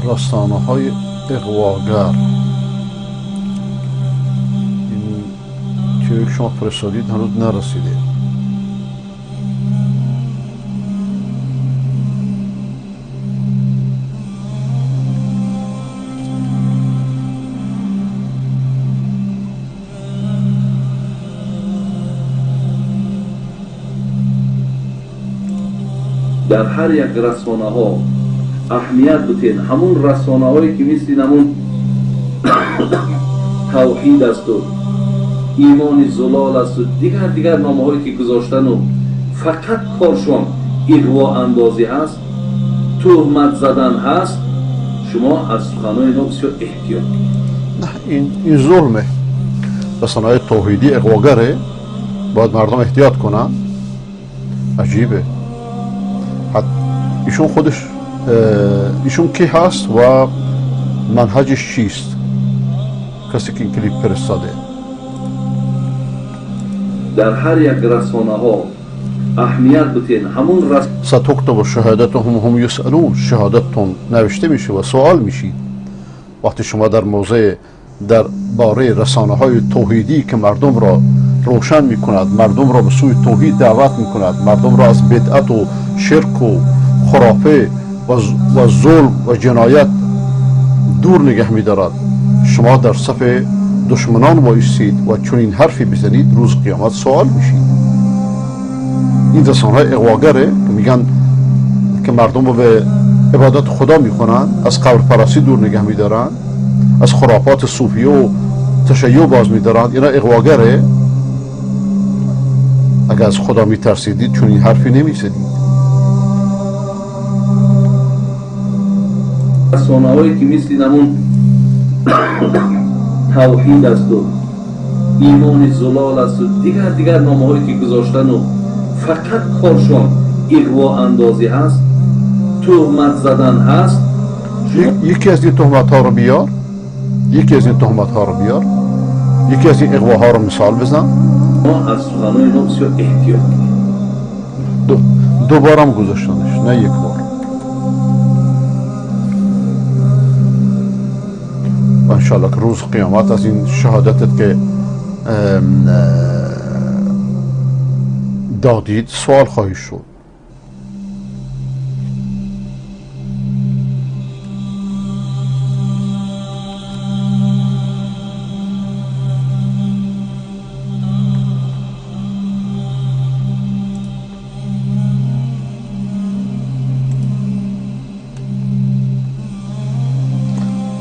رسانه های اغواگر، این چیزی که شما فرستادید هنوز نرسیده. در هر یک رسانه ها اهمیت بتین، همون رسانه هایی که مثل همون توحید است و ایمان زلال است و دیگر نامه هایی که گذاشتن و فقط کارشان اغوا اندازی هست، تهمت زدن هست، شما از سخنان اینا بسیار احتیاط کنید. نه، این ظلمه. رسانه های توحیدی اغواگره، باید مردم احتیاط کنن. عجیبه. ایشون خودش ایشون کی هست و منهجش چیست؟ کسی که این کلیپ فرستاده. در هر یک رسانه ها اهمیت بتین، همون ستکتب شهادتهم هم یسألون. شهادتتون نوشته میشه و سوال میشید. وقتی شما در موضع در باره رسانه های توحیدی که مردم را روشن میکند، مردم را به سوی توحید دعوت میکند، مردم را از بدعت و شرک و خرافه و ظلم و جنایت دور نگه میدارد، شما در صف دشمنان وایسید و چنین حرفی بزنید، روز قیامت سوال میشید. این رسانه های اغواگره که میگن که مردم رو به عبادت خدا میخونن، از قبر پرستی دور نگه میدارن، از خرافات صوفیه و تشیع باز میدارن، اینا اغواگره. اگر از خدا میترسیدید چون این حرفی نمیزدید. رسانه هایی که مثل همون توحید است و ایمان زلال است و دیگر نامه هایی که گذاشتن و فقط کارشان اغوا اندازی هست، تهمت زدن هست. یکی از این تهمت ها رو بیار، یکی از این تهمت ها رو بیار، یکی از این اغواها رو مثال بزن. ما از سخنان اینا بسیار احتیاط کنیم. دوبارم گذاشتنش، نه یک بار. و انشالله که روز قیامت از این شهادتت که دادید سوال خواهی شد.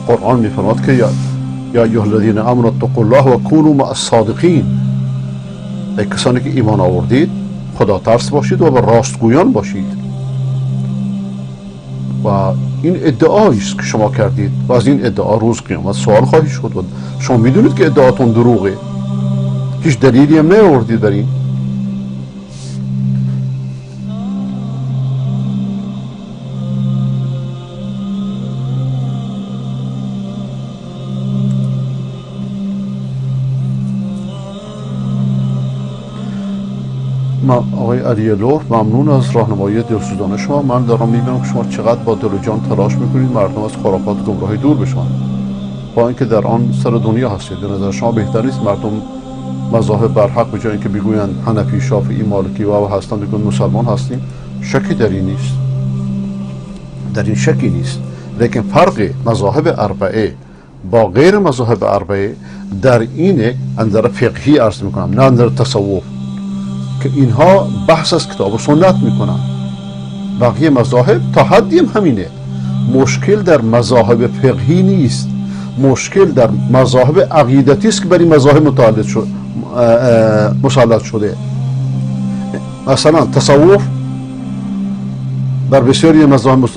قرآن می‌فرماد که یا ایها الذین آمنوا اتقوا الله و کونوا مع الصادقین. ای کسانی که ایمان آوردید، خدا ترس باشید و به راستگویان باشید. و این ادعایی است که شما کردید و از این ادعا روز قیامت سوال خواهی شد و شما میدونید که ادعاتون دروغه، هیچ دلیلی هم نیاوردید بر این. ما آقای علی لور، ممنون از راهنمایی دلسوزانه شما. من دارم میبینم که شما چقدر با دل و جان تلاش میکنید مردم از خرافات گمراهی دور بشن، با اینکه در آن سر دنیا هستید. به نظر شما بهتر نیست مردم مذاهب برحق به جای اینکه بگویند حنفی، شافعی، مالکی و هستند، بگویند مسلمان هستیم؟ شکی در این نیست، در این شکی نیست. لیکن فرق مذاهب اربعه با غیر مذاهب اربعه در اینه، اندر فقهی عرض میکنم نه اندر تصوف، که اینها بحث از کتاب و سنت میکنن. بقیه مذاهب تا حدی هم همینه. مشکل در مذاهب فقهی نیست، مشکل در مذاهب عقیدتی است که بر این مذاهب مسلط شده. مثلا تصوف بر بسیاری مذاهب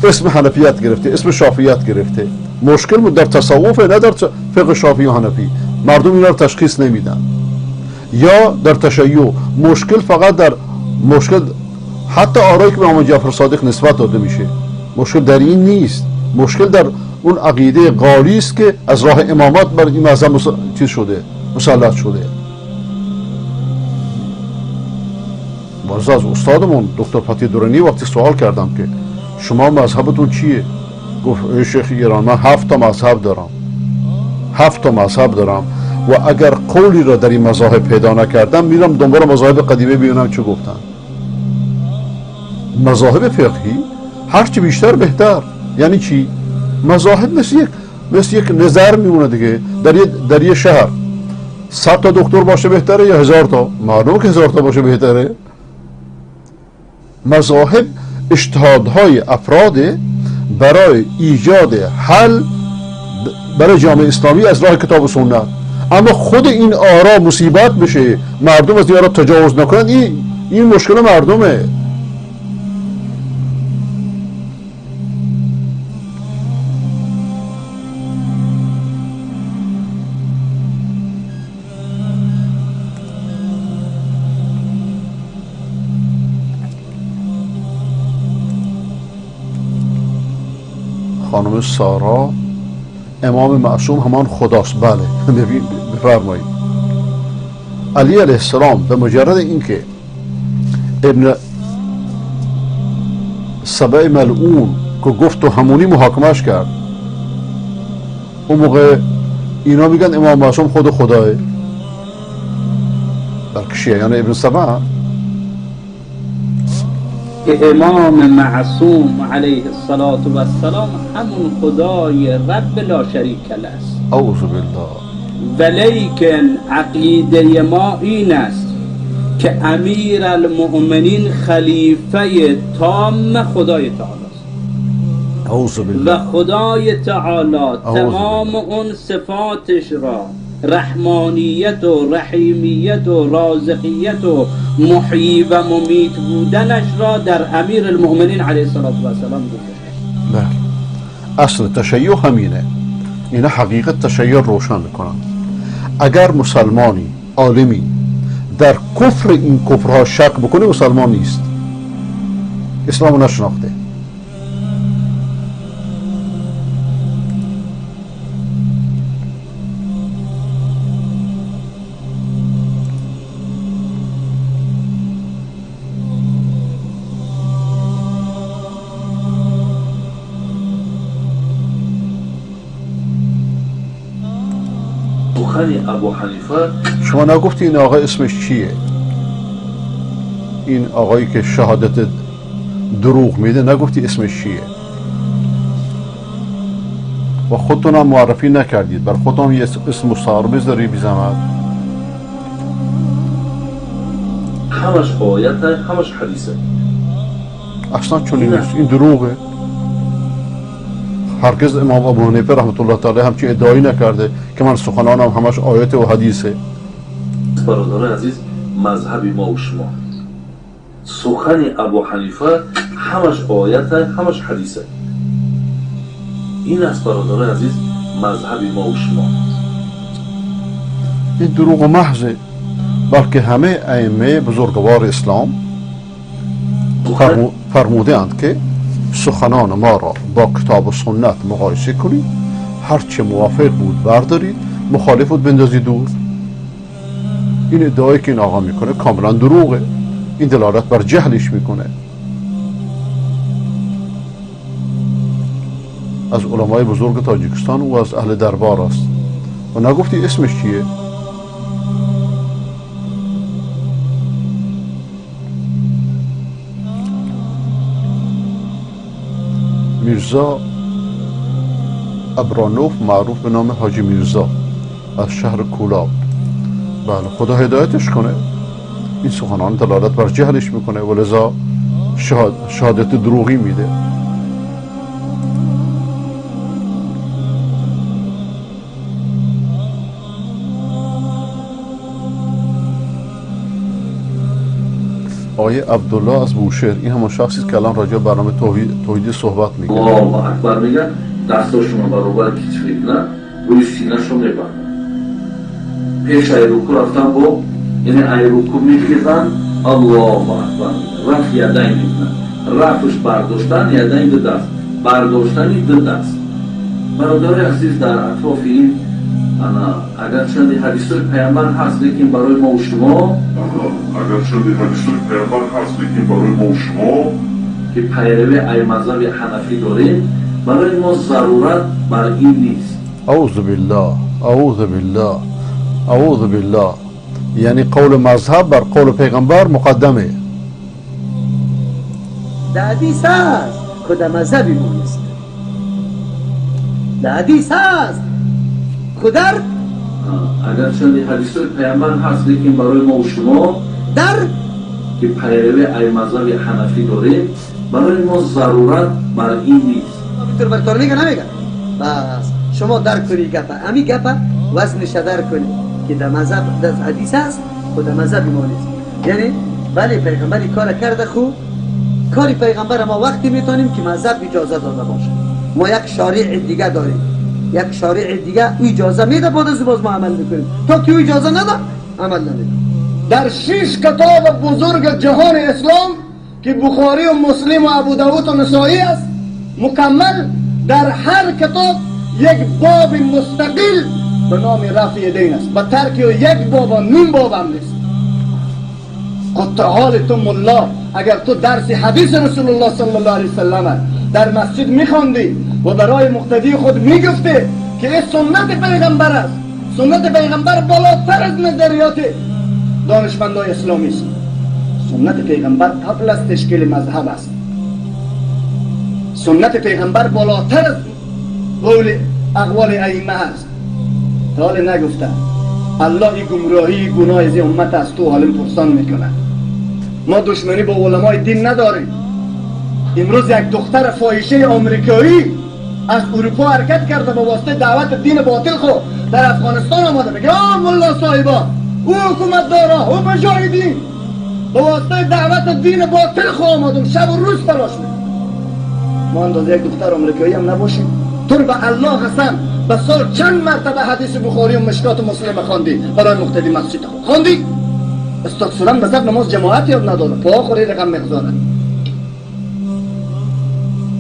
اسم حنفیت گرفته، اسم شافعیت گرفته. مشکل در تصوف، نه در فقه شافعی و حنفی. مردم اینا رو تشخیص نمیدن. یا در تشیع مشکل فقط در مشکل حتی آرایی که به امام جعفر صادق نسبت داده میشه، مشکل در این نیست. مشکل در اون عقیده غالی است که از راه امامت بر این مذهب چیز شده، مسلط شده. باز از استادمون دکتر فتی درانی وقتی سوال کردم که شما مذهبتون چیه؟ گفت ای شیخ ایران، من 7 تا مذهب دارم، 7 تا مذهب دارم و اگر قولی را در این مذاهب پیدا نکردم میرم دنبال مذاهب قدیمه ببینم چه گفتن. مذاهب فقهی هرچی بیشتر بهتر. یعنی چی؟ مذاهب مثل یک نظر میمونه دیگه. در یه شهر 100 تا دکتر باشه بهتره یا 1000 تا؟ معلومه که 1000 تا باشه بهتره. مذاهب اجتهادهای افراد برای ایجاد حل برای جامعه اسلامی از راه کتاب و سنت. اما خود این آرا مصیبت بشه، مردم از این آرا تجاوز نکنند، این مشکل مردمه. خانم سارا، امام معصوم همان خداست. بله بفرمایید. علی علیه السلام به مجرد اینکه ابن سبع ملعون که گفت و همونی محاکمش کرد، اون موقع اینا میگن امام معصوم خود خداه، بلکه شیعیان ابن سبع. که امام معصوم علیه الصلاة والسلام همون خدای رب لا شریک له است. اعوذ بالله. ولیکن عقیده ما این است که امیر المؤمنین خلیفه تام خدای تعالی است. اعوذ بالله. و خدای تعالی تمام اون صفاتش را، رحمانیت و رحیمیت و رازقیت و محیی و ممیت بودنش را در امیر المؤمنین علیه الصلاة والسلام گذاشته. بله، اصل تشیع همینه. اینا حقیقت تشیع روشن میکنن. اگر مسلمانی عالمی در کفر این کفرها شک بکنه مسلمان نیست، اسلام نشناخته. ابو حنیفه. شما نگفتی این آقا اسمش چیه؟ این آقایی که شهادت دروغ میده نگفتی اسمش چیه؟ و خودتون هم معرفی نکردید، بر خودتون یه اسم مستعار بذاری بی زحمت. همش آیت، همش حدیثه. اصلا چنین نیست، این دروغه. هرگز امام ابو حنیفه رحمت الله تعالی همچین ادعایی نکرده که من سخنانم همش آیت و حدیثه. برادران عزیز، مذهب ما و شما سخن ابو حنیفه همش آیت، همش حدیثه. این است برادران عزیز مذهب ما و شما. این دروغ محضه، بلکه همه ائمه بزرگوار اسلام فرموده اند که سخنان ما را با کتاب و سنت مقایسه کنید، هرچه موافق بود بردارید، مخالف بود بندازید دور. این ادعایی که این آقا میکنه کاملا دروغه. این دلالت بر جهلش میکنه. از علمای بزرگ تاجیکستان و از اهل دربار است و نگفتی اسمش چیه؟ میرزا ابرانوف معروف به نام حاجی میرزا از شهر کولاب. بله، خدا هدایتش کنه. این سخنان دلالت بر جهلش میکنه و لذا شهادت دروغی میده. آقای عبدالله از بوشهر، این همون شخصی که الان راجع به برنامه توحیدی صحبت میکنه. الله اکبر میگن، دستاشون برابر کتف میکنن، روی سینه‌شون میبندن. پیش ای رکوع رفتن با، یعنی ای رکوع میخیزن، الله اکبر میگن، رفع یدین میکنن. رفعش برداشتن یدین دو دست، برداشتن دو دست. برادر عزیز، در اطراف این اگرچه حدیث پیامبر هست، لیکن برای ما و شما، اگرچه حدیث پیامبر هست، لیکن برای ما و شما که پیروی ای مذهب حنفی داریم، برای ما ضرورت بر این نیست. اعوذ بالله، اعوذ بالله، اعوذ بالله. یعنی قول مذهب بر قول پیغمبر مقدمه. در حدیث هست خود مذهبی ما نیست. در حدیث هست خودر اگر چند حدیث پیامبر هست، لیکن برای ما و شما در که پیروی ای مذهب حنفی داریم، برای ما ضرورت بر این نیست. بر برتر میگه نمیگه؟ بس شما درک کنی گپه، امی گپه وزنش درک کنی که در مذهب در حدیث هست خود مذهب ما نیست. یعنی بله پیغمبر کار کرده، خو کاری پیغمبر ما وقتی میتونیم که مذهب اجازه داده باشه. ما یک شارع دیگه داریم، یک شارع دیگه او اجازه میده، بعد از باز ما عمل میکنیم. تا که او اجازه نده عمل نمیکنیم. در 6 کتاب بزرگ جهان اسلام که بخاری و مسلم و ابو داود و نسائی است مکمل، در هر کتاب یک باب مستقل به نام رفع دین است. به ترک یک باب و نیم باب هم نیست. قطع حال تو ملا، اگر تو درس حدیث رسول الله صلی الله علیه وسلم در مسجد میخواندی و برای مقتدی خود میگفتی که این سنت پیغمبر است، سنت پیغمبر بالاتر از نظریات دانشمندای اسلامی است. سنت پیغمبر قبل از تشکیل مذهب است. سنت پیغمبر بالاتر از قول اقوال ائمه است. تا حال نگفته الله این گمراهی گناه از امت است تو عالم پرسان میکنه. ما دشمنی با علمای دین نداریم. امروز یک دختر فاحشه آمریکایی از اروپا حرکت کرده با واسطه دعوت دین باطل خو در افغانستان آمده، میگه آ ملا صاحبا، او حکومت دارا، او مجاهدین با واسطه دعوت دین باطل خو آمدم، شب و روز تلاش میکنم. ما اندازه یک دختر آمریکایی هم نباشیم. تو به الله قسم به سال چند مرتبه حدیث بخاری و مشکات و مسلم خواندی برای مقتدی مسجد خو خواندی؟ استاد سلام به نماز جماعت یاد نداره، پا خوری رقم میگذاره.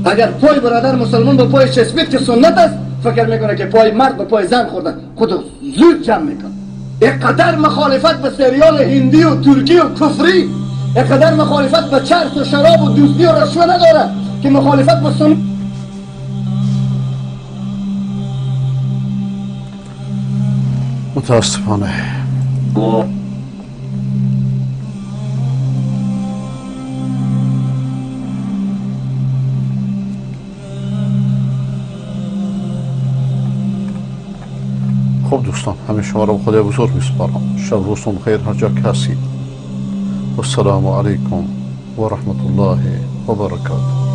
اگر پای برادر مسلمان به پای چسبید که سنت است، فکر میکنه که پای مرد به پای زن خوردن، خود زود جمع میکنه. اینقدر مخالفت به سریال هندی و ترکی و کفری، اینقدر مخالفت به چرس و شراب و دوستی و رشوه نداره که مخالفت به سنت. متاسفانه خب دوستان، همه شما را به خدای بزرگ میسپارم. شب روزتون بخیر هر جا که هستید. والسلام علیکم و رحمت الله و برکاته.